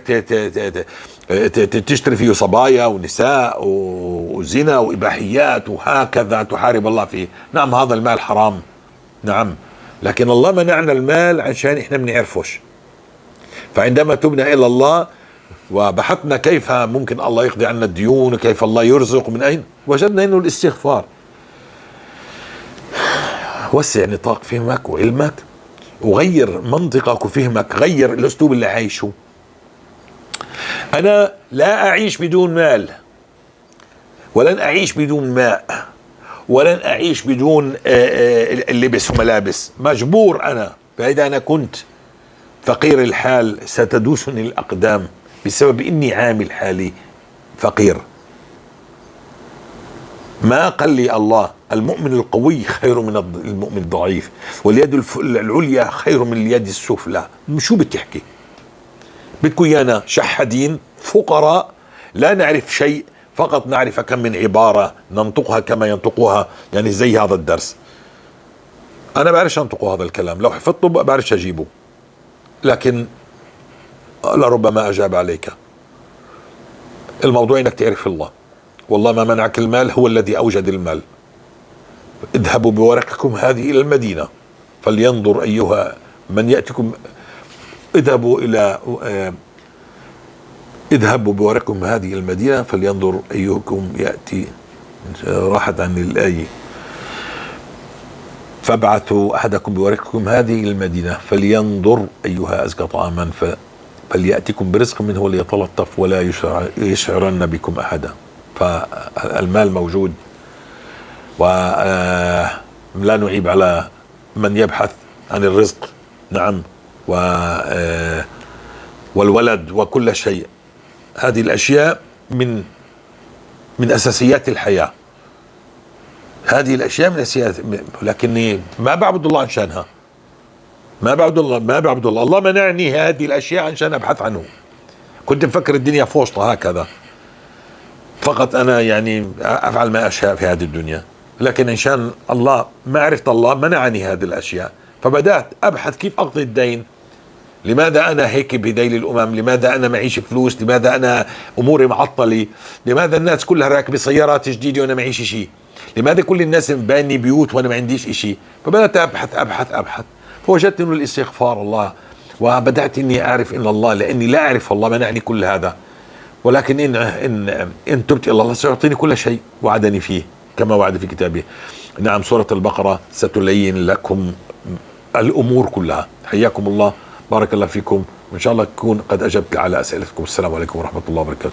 تشتري فيه صبايا ونساء وزنا وإباحيات وهكذا تحارب الله فيه. نعم هذا المال حرام، نعم، لكن الله منعنا المال عشان إحنا بنعرفوش. فعندما تبنى إلى الله وبحثنا كيف ممكن الله يقضي عنا الديون وكيف الله يرزق من أين، وجدنا إنه الاستغفار. وسع نطاق فهمك وعلمك، وغير منطقك وفهمك، غير الأسلوب اللي عايشه. أنا لا أعيش بدون مال، ولن أعيش بدون ماء، ولن أعيش بدون اللبس وملابس، مجبور أنا. فإذا أنا كنت فقير الحال ستدوسني الأقدام بسبب إني عامل حالي فقير. ما قال لي الله المؤمن القوي خير من المؤمن الضعيف، واليد العليا خير من اليد السفلى. شو بتحكي؟ بدكم ايانا شحادين فقراء لا نعرف شيء، فقط نعرف كم من عبارة ننطقها كما ينطقوها، يعني زي هذا الدرس. أنا بعرفش أنطق هذا الكلام، لو حفظته بعرفش أجيبه، لكن لربما أجاب عليك. الموضوع إنك تعرف الله. والله ما منعك المال، هو الذي أوجد المال. اذهبوا بورقكم هذه إلى المدينة فلينظر أيها من يأتيكم. اذهبوا بورقكم هذه المدينة فلينظر أيكم يأتي. راحت عن الآية. فابعثوا أحدكم بورقكم هذه المدينة فلينظر أيها أزكى طعاما فليأتكم برزق منه وليتلطف ولا يشعرن بكم أحدا. فالمال موجود، ولا نعيب على من يبحث عن الرزق، نعم، والولد وكل شيء. هذه الأشياء من أساسيات الحياة. هذه الأشياء من الأساسيات، لكني ما بعبد الله عشانها، ما بعبد الله، ما بعبد الله، الله منعني هذه الأشياء عشان أبحث عنه. كنت مفكر الدنيا فوسطة هكذا، فقط أنا يعني أفعل ما أشاء في هذه الدنيا، لكن إنشان الله ما عرفت الله منعني هذه الأشياء، فبدأت أبحث كيف أقضي الدين. لماذا أنا هيك بديل الأمم؟ لماذا أنا معيش فلوس؟ لماذا أنا أموري معطلة؟ لماذا الناس كلها راكبة سيارات جديدة وأنا معيش شيء؟ لماذا كل الناس باني بيوت وأنا ما عنديش إشي؟ فبدأت أبحث أبحث أبحث، فوجدت إنه الاستغفار الله، وبدأت إني أعرف إن الله، لأني لا أعرف الله منعني كل هذا، ولكن إن تبت إلى الله سيعطيني كل شيء وعدني فيه كما وعد في كتابه. نعم، سورة البقرة ستلين لكم الأمور كلها. حياكم الله، بارك الله فيكم، وإن شاء الله أكون قد أجبت على أسئلتكم. السلام عليكم ورحمة الله وبركاته.